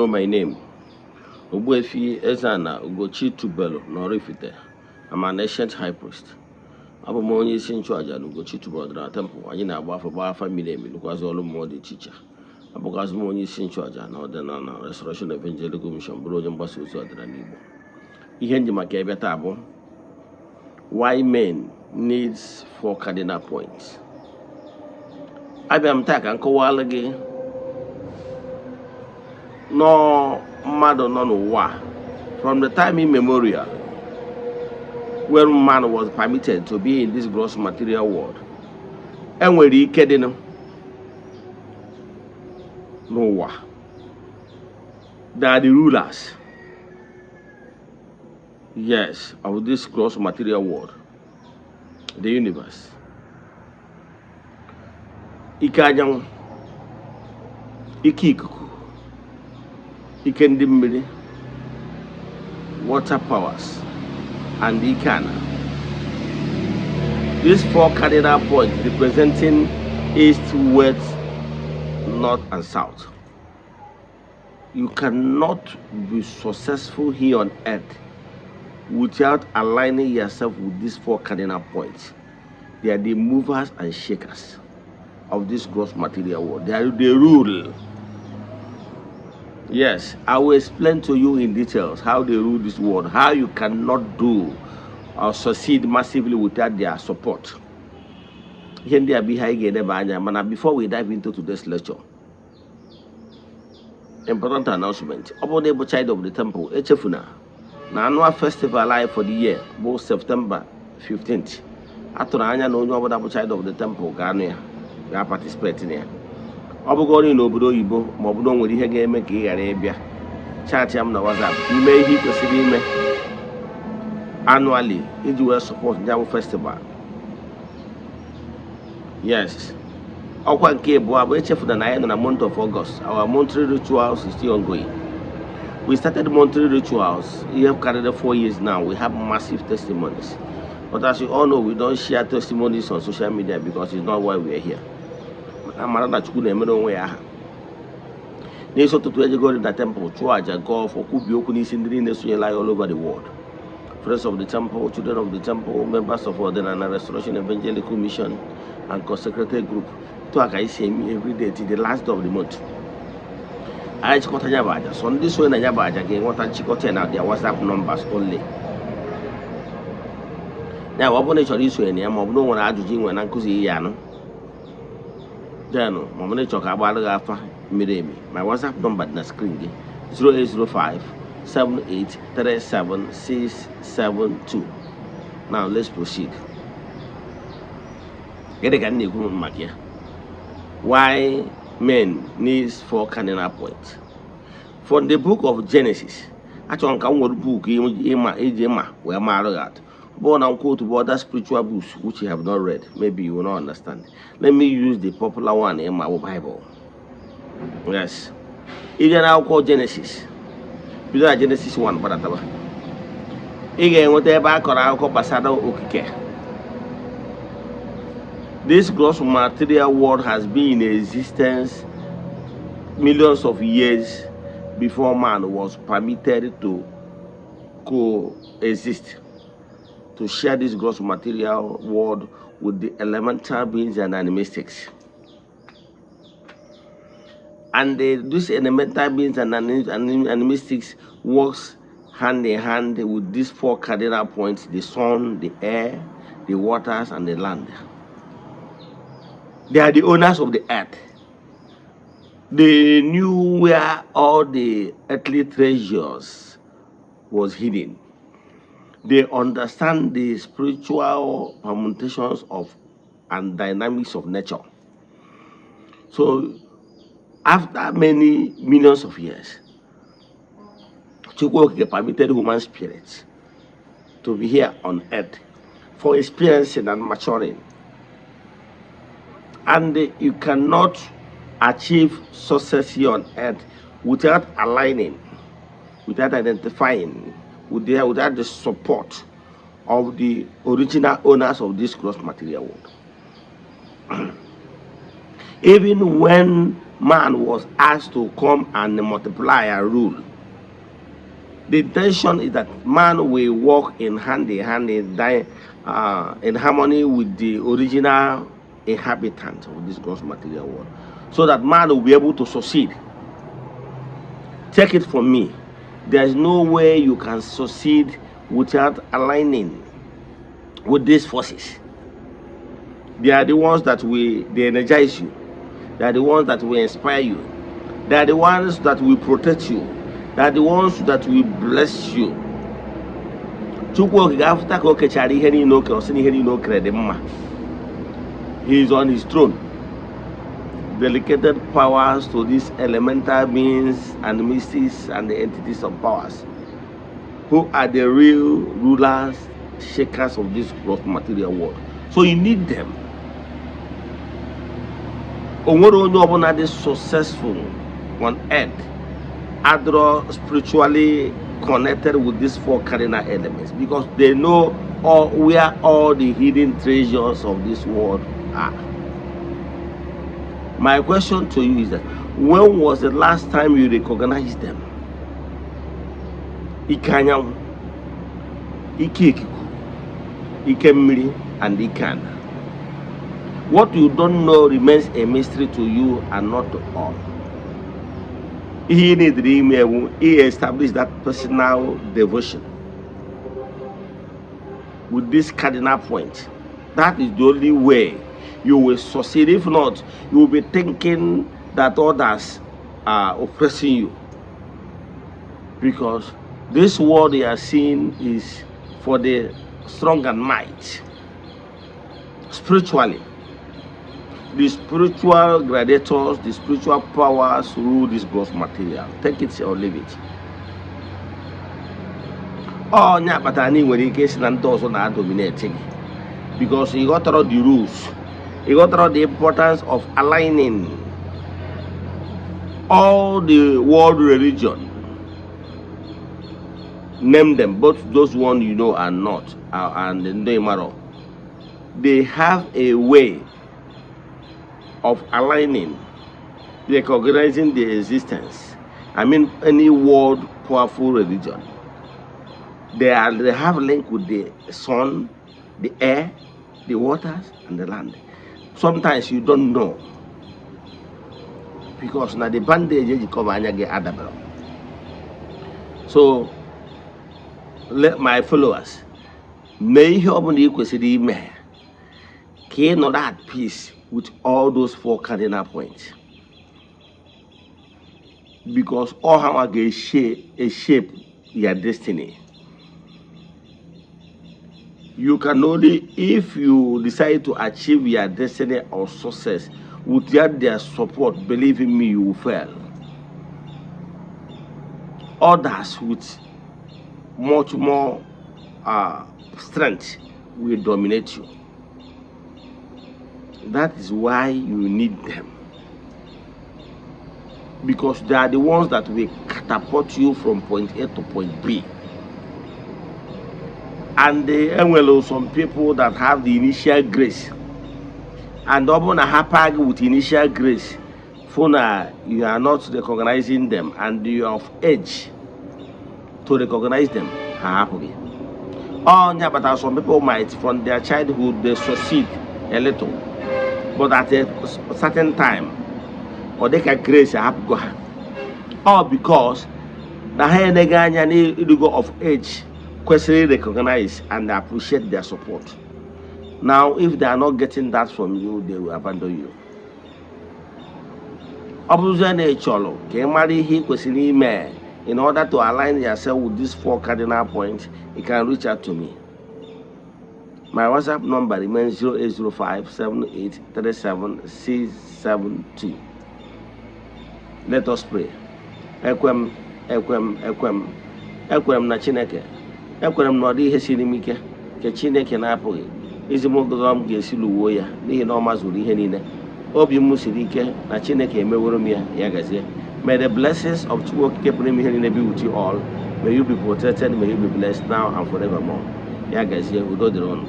know my name. Ogbuefi Eze-Ana Ugochi Tubelu n'Oraifite. I'm an ancient high priest. Abụ m onye isi nchụaja na Ugochi Tubelu Ọdịnala Temple. Anyị na-agba afa, gbaa afa miri emi, lụkwazị ọrụ mmụọ dị iche iche. Abụkwazị m onye isi nchụaja na Ọdịnala Restoration Evangelical Mission, bụrụ onye mgbasa ozi ọdịnala Igbo. Ihe nji maka ebe taa bụ why men needs four cardinal points. Abịa m taa ka m kọwalụ gị nọọ mmadụ nọ n'ụwa a, from the time immemorial when man was permitted to be in this gross material world, enwere ike dị n'ụwa. They are the rulers, yes, of this gross material world, the universe. Ike anyanwụ, ike ikuku, ike ndị mmiri, water powers, and ike ana. These four cardinal points representing east, west, north and south. You cannot be successful here on earth without aligning yourself with these four cardinal points. They are the movers and shakers of this gross material world. They are the rule. Yes, I will explain to you in details how they rule this world, how you cannot do or succeed massively without their support. Ihe ndị a bụ ihe anyị ga-edeba anya, mana before we dive into today's lecture, important announcement. Ọ bụrụ na ị bụ child of the temple, echefuna na annual festival anyị for the year bụ September 15th. A tụrụ anya na onye ọbụla bụ child of the temple ga-anụ ya, ga-participate na ya. Ọ bụgoro n'obodo oyibo, ma ọ bụ na o nwere ihe ga-eme ka ị ghara ịbịa, chat ya m na WhatsApp ka ime ihe ị kwesịrị ime annually iji wee support ya bụ festival. Yes, ọkwa nke abụọ bụ, echefuna na anyị nọ na month of August. Our monthly rituals is still ongoing. We started monthly rituals ihe karịrị 4 years now. We have massive testimonies, but as you all know, we don't share testimonies on social media because it's not why we are here. Maka mara na Chukwu na-emere onwe ya aha. N'isi ụtụtụ, ejegori na temple chụọ aja, gọọ ọfọ, kwubie okwu n'isi ndị niile sonyela anyị all over the world: friends of the temple, children of the temple, members of Ọdịnala Restoration Evangelical Mission and consecrated group. Tụ a ka anyị si eme every day till the last day of the month. Anyị chịkọta ya bụ aja, so ndị sonye na ya bụ aja ga-enweta nchịkọta ya na their WhatsApp numbers only. Ya bụ, ọ bụrụ na ị chọrọ isonye na ya, ma ọ bụ na o nwere ajụjụ ị nwere na nkụzi ya anụ denụ, ma ọ bụ na ị chọrọ ka agbara gị afa miri emi, my WhatsApp number dị na screen gị: 0805 7837672. Now let's proceed. Gịnị ka m na-ekwu maka ya? Why men needs four cardinal points. From the book of Genesis, achọrọ m ka m nwere book ịma iji ịma wee mara gị atụ. Ọ bụrụ na m quote bụ other spiritual books which you have not read, maybe you will not understand. Let me use the popular one, ịma bụ Bible. Yes, ije na akwụkwọ Genesis, bido na Genesis 1 gbadatawa, ị ga-enweta ebe a kọrọ akụkọ gbasara okike. This gross material world has been in existence millions of years before man was permitted to coexist, to share this gross material world with the elemental beings and animistics. And these elemental beings and animistics works hand in hand with these four cardinal points: the sun, the air, the waters, and the land. They are the owners of the earth. They knew where all the earthly treasures was hidden. They understand the spiritual permutations of and dynamics of nature. So after many millions of years, Chukwu Okike permitted human spirits to be here on earth for experiencing and maturing. And you cannot achieve success here on earth without aligning, without identifying, without the support of the original owners of this gross material world. Even when Man was asked to come and multiply and rule. The intention is that man will walk in hand in harmony with the original inhabitant of this gross material world, so that man will be able to succeed. Take it from me, there's no way you can succeed without aligning with these forces. They are the ones that will they energize you. They are the ones that will inspire you. They are the ones that will protect you. They are the ones that will bless you. Chukwu Okike, after ka o kechara ihe niile o kere, ọ sị na ihe niile o kere dị mma. He is on his throne, delegated powers to these elemental beings and mystics and the entities of powers who are the real rulers, shakers of this gross material world. So you need them. O nwere onye ọbụla dị successful on earth adịrọ spiritually connected with these four cardinal elements, because they know all where all the hidden treasures of this world are. My question to you is that when was the last time you recognized them? Ike anyanwụ, ike ikuku, ike mmiri, and ike ana. What you don't know remains a mystery to you and not to all. Ihe ị na-edere ime ewu establish that personal devotion with this cardinal point. That is the only way you will succeed. If not, you will be thinking that others are oppressing you. Because this world you are seeing is for the strong and might. Spiritually, the spiritual gladiators, the spiritual powers rule this gross material. Take it or leave it. Onye kpatara na ị nwere ike isi na ndị ọzọ na-adominate gị, because ị ghọtara the rules, ị ghọtara the importance of aligning. All the world religion, name them, both those one you know and not, and ndị maro, they have a way of aligning, recognizing the existence. I mean, any world powerful religion, they have link with the sun, the air, the waters, and the land. Sometimes you don't know because na the bandage eji cover anya gị adabara. So let my followers mee ihe ọbụla ị kwesịrị ime ka ị nọrọ at peace with all those four cardinal points, because all ha ga-shape your destiny. You can only, if you decide to achieve your destiny or success without their support, believe in me, you will fail. Others with much more strength will dominate you. That is why you need them, because they are the ones that will catapult you from point A to point B. And enwere some people that have the initial grace, and ọ bụrụ na ha paa gị with initial grace, fụ na you are not recognizing them and you are of age to recognize them, ha hapụ gị. Ọnya kpatara some people might, from their childhood, they succeed a little, but at a certain time, ọ dịka grace ahapụgo ha, all because na ha eneghị anya n'irugo of age kwesịrị recognize and appreciate their support. Now, if they are not getting that from you, they will abandon you. Ọ bụrụzie na ị chọrọ ka ị mara ihe ị kwesịrị ime in order to align yourself with these four cardinal points, you can reach out to me. My WhatsApp number remains 0805 7837 672. Let us pray. Ekwem, ekwem, ekwem, ekwere m na Chineke. Ekwere m na ọ dị ihe siri m ike nke Chineke na-apụghị izi m ụzọ m ga-esi lụwuo ya, n'ihi na ọ mazuru ihe niile. Obi m siri ike na Chineke emeworo m ya. Ya gazie. May the blessings of Chukwu Okike pụrụ ime ihe niile be with you all. May you be protected, may you be blessed now and forevermore. Ya gazie, udo dịrị unu.